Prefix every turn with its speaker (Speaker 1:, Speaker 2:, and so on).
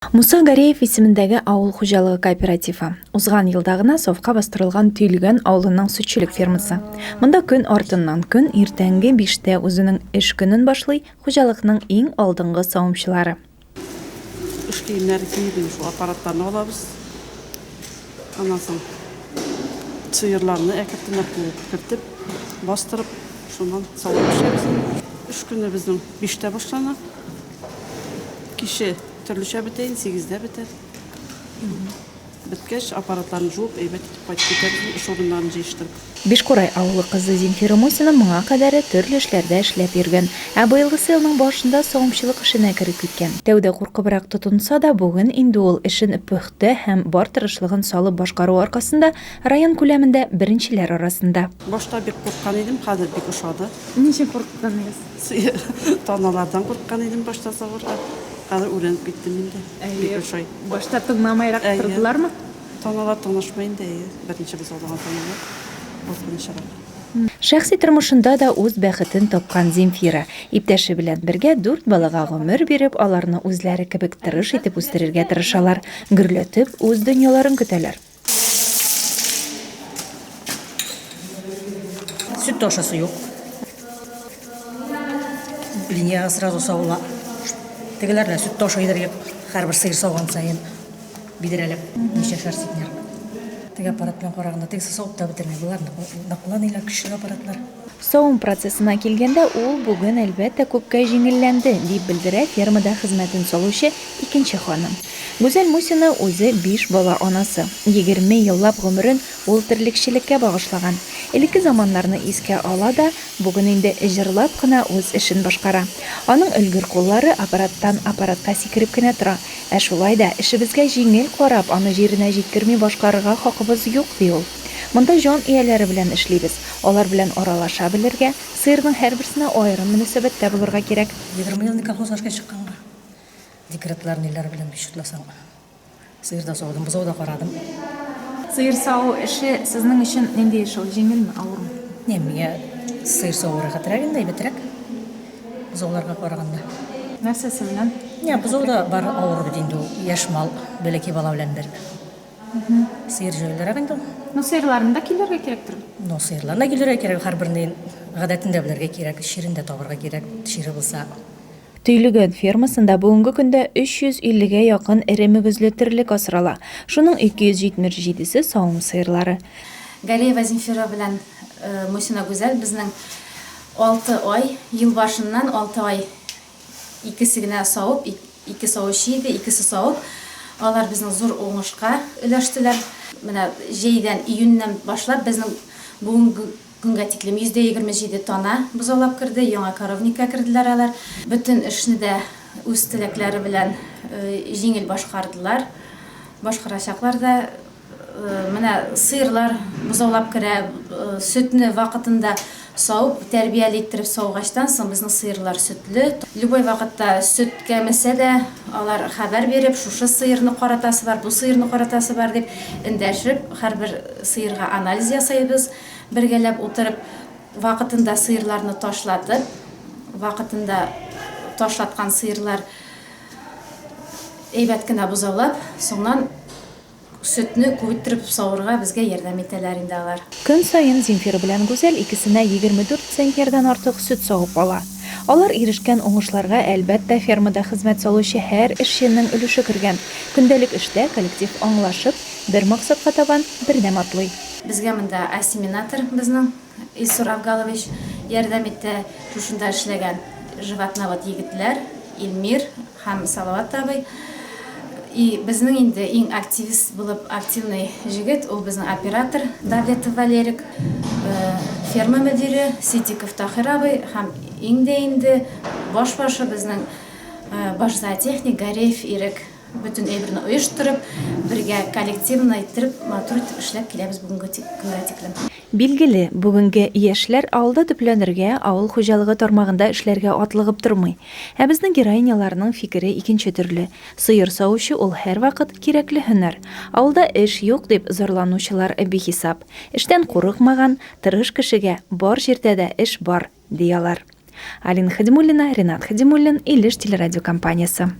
Speaker 1: Муса Гареев исемендәге авыл хуҗалыгы кооперативы. Узган елда гына сафка бастырылган Төйлегән авылының сөтчелек фермасы. Монда көн артыннан көн иртәнге биштә үзенең эш көнен башлый хуҗалыкның иң алдынгы савымчылары.
Speaker 2: Эш киемнәре киеп инде шул аппаратларны алабыз. Аннан соң сыерларны әкертенләп куып кертеп, бастырып, шуннан савып эшләбез инде. Эш көне безнең биштә башлана. Киче төрлечә бетә инде, сигездә бетә. Беткәч, аппаратларны жуып, әйбәт итеп кайтып китәбез, эш урыннарын җыештырып.
Speaker 1: Бишкурай авылы кызы Земфира Мусина моңа кадәре төрле эшләрдә эшләп йөргән. Ә быелгысы елның башында савымчылык эшенә кереп киткән. Тәүдә куркыбрак тотынса да, бүген инде ул эшен пөхтә һәм бар тырышлыгын салып башкаруы аркасында район күләмендә беренчеләр арасында.
Speaker 2: Башта бик курккан идем, хәзер бик ошады.
Speaker 1: Ни өчен курыккан идегез?
Speaker 2: Таналардан курыккан идем башта савырга. Хәзер өйрәнеп киттем инде. Бик ошый.
Speaker 1: Башта тыңламайрак тордылармы?
Speaker 2: Таналар тыңлашмый инде, әйе. Беренче без алдаган таналар куркынычрак.
Speaker 1: Шәхси тормышында да үз бәхетен тапкан Земфира. Иптәше белән бергә дүрт балага гомер биреп, аларны үзләре кебек тырыш итеп үстерергә тырышалар, гөрләтеп үз дөньяларын көтәләр.
Speaker 3: Сөт ташасы юк. Линияга сразу савыла. Тегеләр дә сөт ташыйдыр дип, һәрбер сыер сауган саен бидрәләп ничәшәр центнер. Теге аппарат белән караганда тегесе савып та бетерми. Болар ныклы ниләр, көчле аппаратлар.
Speaker 1: Савым процессына килгәндә, ул бүген, әлбәттә, күпкә җиңелләнде, дип белдерә фермада хезмәтен салучы икенче ханым. Гүзәл Мусина үзе биш бала анасы. 20 еллап гомерен ул терлекчелеккә багышлаган. Элекке заманнарны искә ала да, бүген инде җырлап кына үз эшен башкара. Аның өлгер куллары аппараттан аппаратка сикереп кенә тора. Ә шулай да, эшебезгә җиңел карап, аны җиренә җиткерми башкарырга хакыбыз юк, ди ул. Монда җан ияләре белән эшлибез. Алар белән аралаша белергә, сыерның һәрберсенә аерым мөнәсәбәттә булырга кирәк.
Speaker 3: 20 ел инде колхозга эшкә чыкканга. Декретлар ниләр белән чутласаң. Сыер да саудым, бозау да карадым.
Speaker 1: Сыер саву эше сезнең өчен нинди эш ул, җиңелме, авырмы?
Speaker 3: Не, миңа сыер саву рәхәтрәк инде, әйбәтрәк. Бозауларга караганда.
Speaker 1: Нәрсәсе белән?
Speaker 3: Не, бозау да бар авыр бит инде ул, яшь мал, бәләкәй бала белән бер. Сыер җайлырак инде ул.
Speaker 1: Ну, сыерларны да көйләргә кирәктер бит.
Speaker 3: Ну, сыерларны да көйләргә кирәк, һәрберенең гадәтен дә белергә кирәк, чирен дә табырга кирәк, чире булса.
Speaker 1: Төйлегән фермасында бүгенге көндә 350 гә якын эре мөгезле терлек асрала. Шуның 277 се савым сыерлары.
Speaker 4: Галиева Земфира белән Мусина Гүзәл безнең алты ай, ел башыннан алты ай Икесе генә савып, ике савучы иде, икесе савып, алар безнең зур уңышка өләштеләр. Менә җәйдән, июньнән башлап безнең бүгенге көнгә тиклем 27 тана бозаулап керде, яңа коровникка керделәр алар. Бөтен эшне дә үз теләкләре белән җиңел башкардылар, башкарачаклар да. Менә сыерлар бозаулап керә, сөтне вакытында савып, тәрбияли иттереп саугачтан соң безнең сыерлар сөтле. Любой вакытта сөт кәмесә дә, алар хәбәр биреп, шушы сыерны каратасы бар, бу сыерны каратасы бар дип эндәшеп, һәрбер сыерга анализ ясыйбыз, бергәләп утырып, вакытында сыерларны ташлатып, вакытында ташлаткан сыерлар әйбәт кенә бозаулап, соңнан Сөтне күп иттереп савырга безгә ярдәм итәләр инде алар.
Speaker 1: Көн саен Земфира белән Гүзәл икесенә 24 центнердан артык сөт савып ала. Алар ирешкән уңышларга, әлбәттә, фермада хезмәт салучы һәр эшченең өлеше кергән. Көндәлек эштә коллектив аңлашып, бер максатка табан бердәм атлый.
Speaker 4: Безгә монда осеменатор безнең Илсур Авгалович ярдәм итә. Шушында эшләгән животновод егетләр Илмир һәм Салават абый. И безнең инде иң активист булып активный җегет ул безнең оператор Давлетов Валерик, ферма мөдире Ситдиков Таһир абый һәм иң дә инде баш башы безнең баш зоотехник Гареев Ирек. Бөтен әйберне оештырып, бергә коллективно иттереп, матур итеп эшләп киләбез бүгенге көнгә тиклем.
Speaker 1: Билгеле, бүгенге яшьләр авылда төпләнергә, авыл хуҗалыгы тармагында эшләргә атлыгып тормый. Ә безнең героиняларның фикере икенче төрле. Сыер савучы ул һәрвакыт кирәкле һөнәр. Авылда эш юк дип зарланучылар бихисап. Эштән курыкмаган, тырыш кешегә бар җирдә дә эш бар, ди алар. Алина Хадимуллина, Ринат Хадимуллин, Илеш телерадиокомпаниясе.